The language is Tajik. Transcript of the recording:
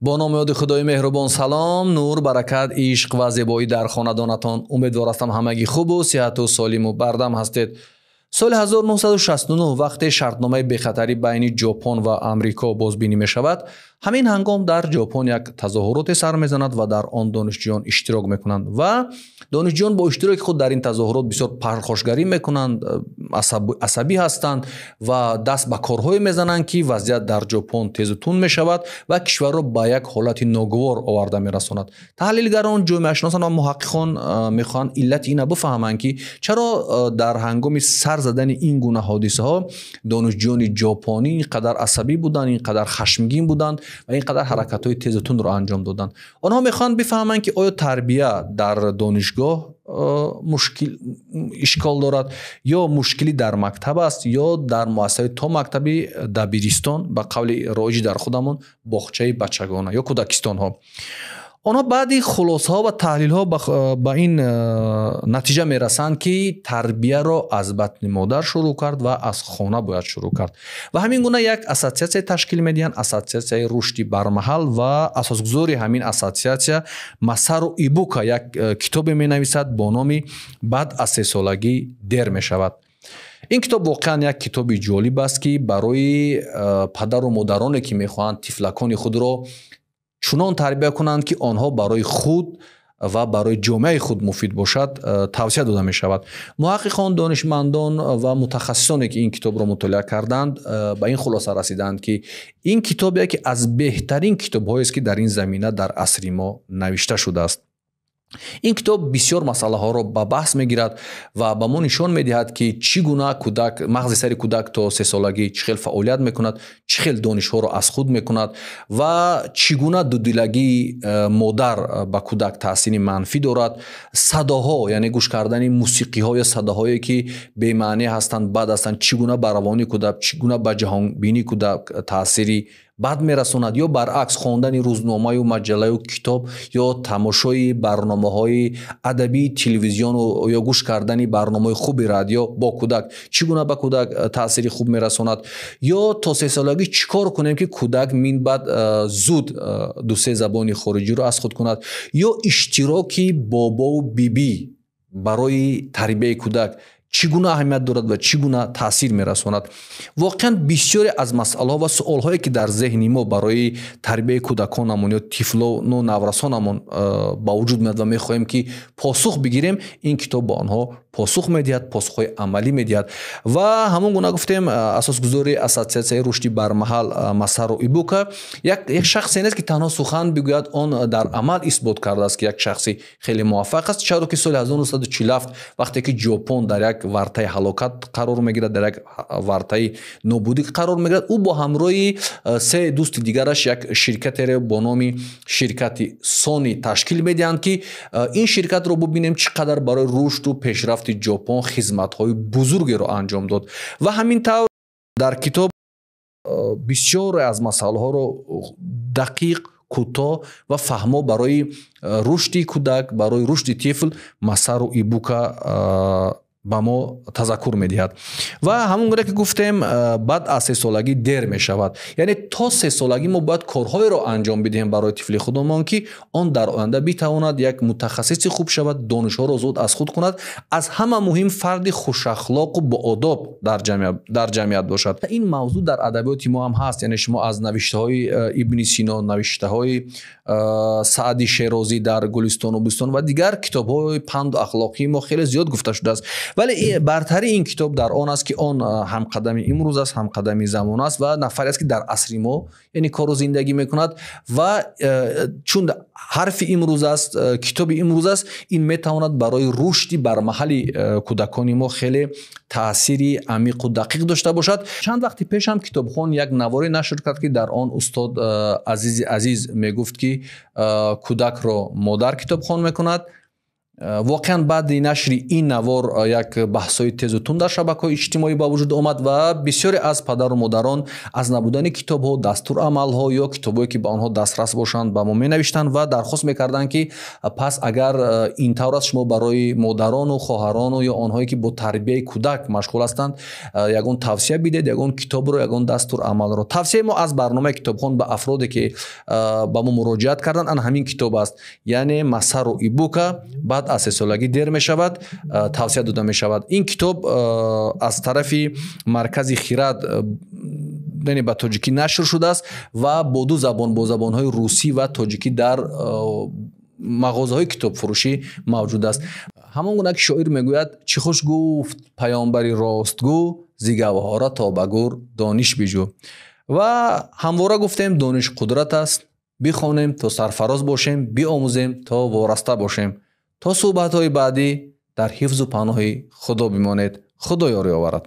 Бо номи ёди Худои меҳрубон салом, нур, баракат, ишқ ва зебоӣ дар хонадонатон. Умедвор ҳастам, ҳамагӣ хубу сиҳату солиму бардам ҳастед. Соли 1969, вақте шартномаи бехатарӣ байни Ҷопон ва Амрико бозбинӣ мешавад, ҳамин ҳангом дар Ҷопон як тазоҳуроте сар мезанад ва дар он донишҷӯён иштирок мекунанд ва донишҷӯён бо иштироки худ дар ин тазоҳурот бисёр пархошгарӣ мекунанд, асабӣ ҳастанд ва даст ба корҳое мезананд, ки вазъият дар Ҷопон тезу тунд мешавад ва кишварро ба як ҳолати ногувор оварда мерасонад. Таҳлилгарон, ҷомеашиносон ва муҳаққиқон мехоҳанд иллати ина бифаҳманд, ки чаро дар ҳангоми сар задани ин гуна ҳодисаҳо донишҷӯёни ҷопонӣ ин қадар асабӣ буданд, ин қадар хашмгин буданд ва ин қадар ҳаракатҳои тезу тундро анҷом доданд. Онҳо мехоҳанд бифаҳманд, ки оё тарбия дар донишгоҳ мушкил ишкол дорад ё мушкилӣ дар мактаб аст, ё дар муассисаи томактабӣ, дабиристон, ба қавли роиҷ дар худамон боғчаи бачагона ё кӯдакистонҳо. Онҳо баъди хулосаҳо ва таҳлилҳо ба ин натиҷа мерасанд, ки тарбияро аз батни модар шурӯъ кард ва аз хона бояд шурӯъ кард. Ва ҳамин гуна як ассотсиатсия ташкил медиҳанд, Ассотсиатсияи рушди бармаҳал, ва асосгузори ҳамин ассотсиатсия Масару Ибука як китобе менависад бо номи «Баъд аз сесолагӣ дер мешавад». Ин китоб воқеан як китоби ҷолиб аст, ки барои падару модароне, ки мехоҳанд тифлакони худро чунон тарбия кунанд, ки онҳо барои худ ва барои ҷомеаи худ муфид бошад, тавсия дода мешавад. Муҳаққиқон, донишмандон ва мутахассисоне, ки ин китобро мутолиа карданд, ба ин хулоса расиданд, ки ин китоб яке аз беҳтарин китобҳоест, ки дар ин замина дар асри мо навишта шудааст. Ин китоб бисёр масъалаҳоро ба баҳс мегирад ва ба мо нишон медиҳад, ки чӣ гуна кӯдак, мағзи сари кӯдак то сесолагӣ чӣ хел фаъолият мекунад, чӣ хел донишҳоро аз худ мекунад ва чӣ гуна дудилагии модар ба кӯдак таъсири манфӣ дорад. Садоҳо, яъне гӯш кардани мусиқиҳо ё садоҳое, ки бемаънӣ ҳастанд, бад ҳастанд, чӣ гуна ба равони кӯдак, чӣ гуна ба ҷаҳонбинии кӯдак таъсири бад мерасонад, ё баръакс хондани рӯзномаю маҷаллаю китоб ё тамошои барномаҳои адабии телевизиону ё гӯш кардани барномаҳои хуби радио бо кӯдак чӣ гуна ба кӯдак таъсири хуб мерасонад, ё то сесолагӣ чӣ кор кунем, ки кӯдак минбаъд зуд дусе забони хориҷиро аз худ кунад, ё иштироки бобову бибӣ барои тарбияи кӯдак чӣ гуна аҳамият дорад ва чӣ гуна таъсир мерасонад. Воқеан бисёре аз масъалаҳо ва суолҳое, ки дар зеҳни мо барои тарбияи кӯдаконамон ё тифлону наврасонамон ба вуҷуд меяд ва мехоҳем, ки посух бигирем, ин китоб ба онҳо посух медиҳад, посухҳои амалӣ медиҳад. Ва ҳамон гуна гуфтем, асосгузори Ассотсиатсияи рушди бармаҳал Масару Ибука як шахсе нест, ки танҳо сухан бигӯяд. Он дар амал исбот кардааст, ки як шахси хеле муваффақ аст, чаро ки соли 1947, вақте ки Ҷопон дар як вартаи ҳалокат қарор мегирад, дар як вартаи нобудӣ қарор мегирад, ӯ бо ҳамроҳи се дӯсти дигараш як ширкатеро бо номи ширкати Сони ташкил медиҳанд, ки ин ширкатро бубинем, чӣ қадар барои рушду пешрафти Ҷопон хизматҳои бузургеро анҷом дод. Ва ҳамин тавр дар китоб бисёре аз масъалаҳоро дақиқ, кӯтоҳ ва фаҳмо барои рушди кӯдак, барои рушди тифл Масару Ибука ба мо тазаккур медиҳад. Ва ҳамон гуна ки гуфтем, баъд аз сесолагӣ дер мешавад, яъне то сесолагӣ мо бояд корҳоеро анҷом бидиҳем барои тифли худамон, ки он дар оянда битавонад як мутахассиси хуб шавад, донишҳоро зуд аз худ кунад, аз ҳама муҳим фарди хушахлоқу боодоб дар ҷамъият бошад. Ин мавзӯъ дар адабиёти мо ҳам ҳаст, яъне шумо аз навиштаҳои Ибни Сино, навиштаҳои Саъди Шерозӣ дар Гулистону Бӯстон ва дигар китобҳои панду ахлоқии мо хеле зиёд гуфта шудааст. Вале бартарии ин китоб дар он аст, ки он ҳамқадами имрӯз аст, ҳамқадами замон аст ва нафаре аст, ки дар асри мо, яъне кору зиндагӣ мекунад. Ва чун ҳарфи имрӯз аст, китоби имрӯз аст, ин метавонад барои рушди бармаҳали кӯдакони мо хеле таъсири амиқу дақиқ дошта бошад. Чанд вақти пеш ҳам Китобхон як наворе нашр кард, ки дар он устод Азизи Азиз мегуфт, ки кӯдакро модар китобхон мекунад. Воқеан, баъди нашри ин навор як баҳсҳои тезу тунд дар шабакаҳои иҷтимоӣ ба вуҷуд омад ва бисёре аз падару модарон аз набудани китобҳо, дастурамалҳо ё китобҳое, ки ба онҳо дастрас бошанд, ба мо менавиштанд ва дархост мекарданд, ки пас агар ин тавр аст, шумо барои модарону хоҳарону ё онҳое, ки бо тарбияи кӯдак машғул ҳастанд, ягон тавсия бидед, ягон китобро, ягон дастурамалро. Тавсияи мо аз барномаи Китобхон ба афроде, ки ба мо муроҷиат карданд, ана ҳамин китоб аст, яъне Масару Ибука «Баъд аз сесолагӣ дер мешавад» тавсия дода мешавад. Ин китоб аз тарафи Маркази Хирад, яъне ба тоҷикӣ нашр шудааст ва бо ду забон, бо забонҳои русӣ ва тоҷикӣ, дар мағозаҳои китобфурӯшӣ мавҷуд аст. Ҳамон гуна ки шоир мегӯяд: «Чӣ хуш гуфт паёмбари ростгӯ: зи гавҳора то ба гӯр дониш биҷӯ». Ва ҳамвора гуфтем, дониш қудрат аст. Бихонем, то сарфароз бошем, биомӯзем, то вораста бошем. То суҳбатҳои баъдӣ дар ҳифзу паноҳи Худо бимонед. Худо ёри оварад.